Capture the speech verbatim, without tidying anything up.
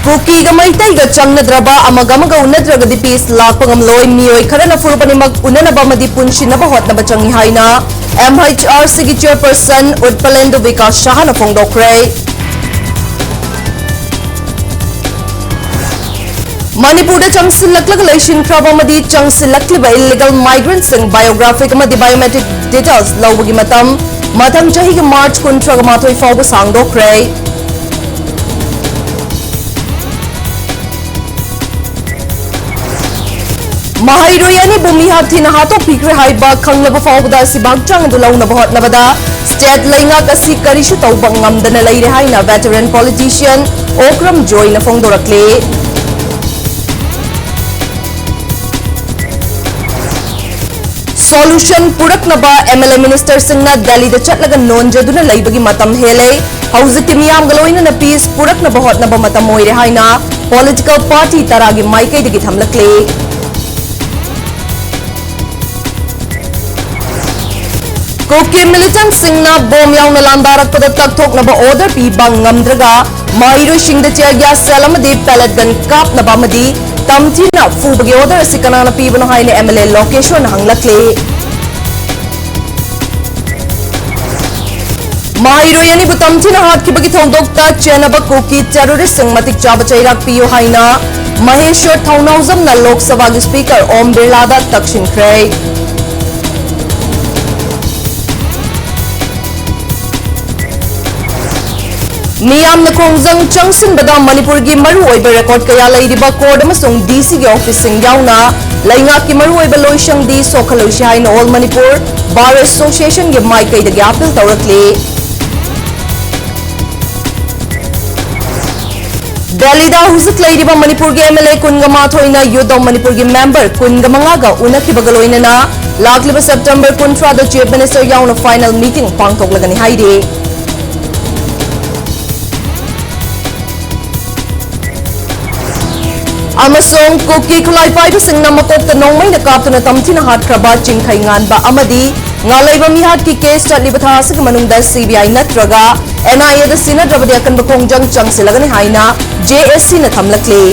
ꯀꯨꯀꯤꯒ ꯃꯩꯇꯩꯒ ꯆꯪꯅꯗ꯭ꯔꯕ, ꯑꯃꯒ ꯑꯃꯒ ꯎꯅꯗ꯭ꯔꯒꯗꯤ peace ꯂꯥꯛꯄ ꯉꯝꯂꯣꯏ꯫ ꯃꯤꯑꯣꯏ ꯈꯔꯅ ꯐꯨꯔꯨꯞ ꯑꯅꯤꯃꯛ ꯎꯅꯅꯕ ꯑꯃꯗꯤ ꯄꯨꯟꯁꯤꯟꯅꯕ ꯍꯣꯠꯅꯕ ꯆꯪꯏ ꯍꯥꯏꯅ M H R C ꯒꯤ chairperson ꯎꯠꯄꯂꯦꯟꯗꯨ ꯕꯤꯀꯥꯁ ꯁꯍꯥꯅ ꯐꯣꯡꯗꯣꯛꯈ꯭ꯔꯦ꯫ ꯃꯅꯤꯄꯨꯔꯗ ꯆꯪꯁꯤꯜꯂꯛꯂꯒ ꯂꯩꯁꯤꯟꯈ꯭ꯔꯕ ꯑꯃꯗꯤ ꯆꯪꯁꯤꯜꯂꯛꯂꯤꯕ illegal migrantꯁꯤꯡ biographic ꯑꯃꯗꯤ biometric details ꯂꯧꯕꯒꯤ ꯃꯇꯝ ꯃꯊꯪ ꯆꯍꯤꯒꯤ March ꯀꯨꯟꯊ꯭ꯔꯥ ꯃꯥꯊꯣꯏ ꯐꯥꯎꯕ ꯁꯥꯡꯗꯣꯛꯈ꯭ꯔꯦ꯫ ꯃꯍꯩꯔꯣꯏ ꯑꯅꯤꯕꯨ ꯃꯤꯍꯥꯠ ꯊꯤꯅ ꯍꯥꯠꯇꯣꯛꯄꯤꯈ꯭ꯔꯦ ꯍꯥꯏꯕ ꯈꯪꯂꯕ ꯐꯥꯎꯕꯗ ꯑꯁꯤꯕ ꯍꯛꯆꯥꯡ ꯑꯗꯨ ꯂꯧꯅꯕ ꯍꯣꯠꯅꯕꯗ state ꯂꯩꯉꯥꯛ ꯑꯁꯤ ꯀꯔꯤꯁꯨ ꯇꯧꯕ ꯉꯝꯗꯅ ꯂꯩꯔꯦ ꯍꯥꯏꯅ veteran politician ꯑꯣꯀ꯭ꯔꯝ ꯖꯣꯏꯅ ꯐꯣꯡꯗꯣꯔꯛꯂꯤ꯫ Solution ꯄꯨꯔꯛꯅꯕ M L A ministerꯁꯤꯡꯅ ꯗꯦꯜꯂꯤꯗ ꯆꯠꯂꯒ ꯅꯣꯟꯖꯗꯨꯅ ꯂꯩꯕꯒꯤ ꯃꯇꯝ ꯍꯦꯜꯂꯦ꯫ ꯍꯧꯖꯤꯛꯇꯤ ꯃꯤꯌꯥꯝꯒ ꯂꯣꯏꯅꯅ peace ꯄꯨꯔꯛꯅꯕ ꯍꯣꯠꯅꯕ ꯃꯇꯝ ꯑꯣꯏꯔꯦ ꯍꯥꯏꯅ political party ꯇꯔꯥꯒꯤ ꯃꯥꯏꯀꯩꯗꯒꯤ ꯊꯝꯂꯛꯂꯤ꯫ ꯀꯨꯀꯤ militantꯁꯤꯡꯅ ꯕꯣꯝ ꯌꯥꯎꯅ ꯂꯥꯟꯗꯥꯔꯛꯄꯗ ꯇꯛꯊꯣꯛꯅꯕ order ꯄꯤꯕ ꯉꯝꯗ꯭ꯔꯒ ꯃꯍꯩꯔꯣꯏꯁꯤꯡꯗ tear gas shell ꯑꯃꯗꯤ pellet gun ꯀꯥꯞꯅꯕ ꯑꯃꯗꯤ ꯇꯝꯊꯤꯅ ꯐꯨꯕꯒꯤ order ꯑꯁꯤ ꯀꯅꯥꯅ ꯄꯤꯕꯅꯣ ꯍꯥꯏꯅ M L A ꯂꯣꯀꯦꯁ꯭ꯋꯔꯅ ꯍꯪꯂꯛꯂꯤ꯫ ꯃꯍꯩꯔꯣꯏ ꯑꯅꯤꯕꯨ ꯇꯝꯊꯤꯅ ꯍꯥꯠꯈꯤꯕꯒꯤ ꯊꯧꯗꯣꯛꯇ ꯆꯦꯟꯅꯕ ꯀꯨꯀꯤ terroristꯁꯤꯡ ꯃꯇꯤꯛ ꯆꯥꯕ ꯆꯩꯔꯥꯛ ꯄꯤꯌꯨ ꯍꯥꯏꯅ ꯃꯍꯦꯁ꯭ꯋꯔ ꯊꯧꯅꯥꯎꯖꯝꯅ ꯂꯣꯛ ꯁꯚꯥꯒꯤ speaker ꯑꯣꯝ ꯕꯤꯔꯂꯥꯗ ꯇꯛꯁꯤꯟꯈ꯭ꯔꯦ꯫ ꯃꯤꯌꯥꯝꯅ ꯈꯣꯡꯖꯪ ꯆꯪꯁꯤꯟꯕꯗ ꯃꯅꯤꯄꯨꯔꯒꯤ ꯃꯔꯨꯑꯣꯏꯕ record ꯀꯌꯥ ꯂꯩꯔꯤꯕ court ꯑꯃꯁꯨꯡ D Cꯒꯤ officeꯁꯤꯡ ꯌꯥꯎꯅ ꯂꯩꯉꯥꯛꯀꯤ ꯃꯔꯨꯑꯣꯏꯕ ꯂꯣꯏꯁꯪꯗꯤ ꯁꯣꯛꯍꯜꯂꯣꯏꯁꯤ ꯍꯥꯏꯅ All Manipur Bar Associationꯒꯤ ꯃꯥꯏꯀꯩꯗꯒꯤ appeal ꯇꯧꯔꯛꯂꯤ꯫ ꯗꯦꯜꯂꯤꯗ ꯍꯧꯖꯤꯛ ꯂꯩꯔꯤꯕ ꯃꯅꯤꯄꯨꯔꯒꯤ MLA ꯀꯨꯟꯒ ꯃꯥꯊꯣꯏꯅ Youth of Manipurꯒꯤ member ꯀꯨꯟꯒ ꯃꯉꯥꯒ ꯎꯅꯈꯤꯕꯒ ꯂꯣꯏꯅꯅ ꯂꯥꯛꯂꯤꯕ September ꯀꯨꯟꯊ꯭ꯔꯥꯗ Chief Minister ꯌꯥꯎꯅ final meeting ꯄꯥꯡꯊꯣꯛꯂꯒꯅꯤ ꯍꯥꯏꯔꯤ꯫ ꯑꯃꯁꯨꯡ ꯀꯨꯀꯤ ꯈꯨꯠꯂꯥꯏ ꯄꯥꯏꯕꯁꯤꯡꯅ ꯃꯀꯣꯛꯇ ꯅꯣꯡꯃꯩꯅ ꯀꯥꯞꯇꯨꯅ ꯇꯝꯊꯤꯅ ꯍꯥꯠꯈ꯭ꯔꯕ ꯆꯤꯡꯈꯩ ꯉꯥꯟꯕ ꯑꯃꯗꯤ ꯉꯥ ꯂꯩꯕ ꯃꯤꯍꯥꯠꯀꯤ case ꯆꯠꯂꯤꯕ ꯊꯥ ꯑꯁꯤꯒꯤ ꯃꯅꯨꯡꯗ CBI ꯅꯠꯇ꯭ꯔꯒ NIAꯗ ꯁꯤꯟꯅꯗ꯭ꯔꯕꯗꯤ ꯑꯀꯟꯕ ꯈꯣꯡꯖꯪ ꯆꯪꯁꯤꯜꯂꯒꯅꯤ ꯍꯥꯏꯅ JACꯅ ꯊꯝꯂꯛꯂꯤ꯫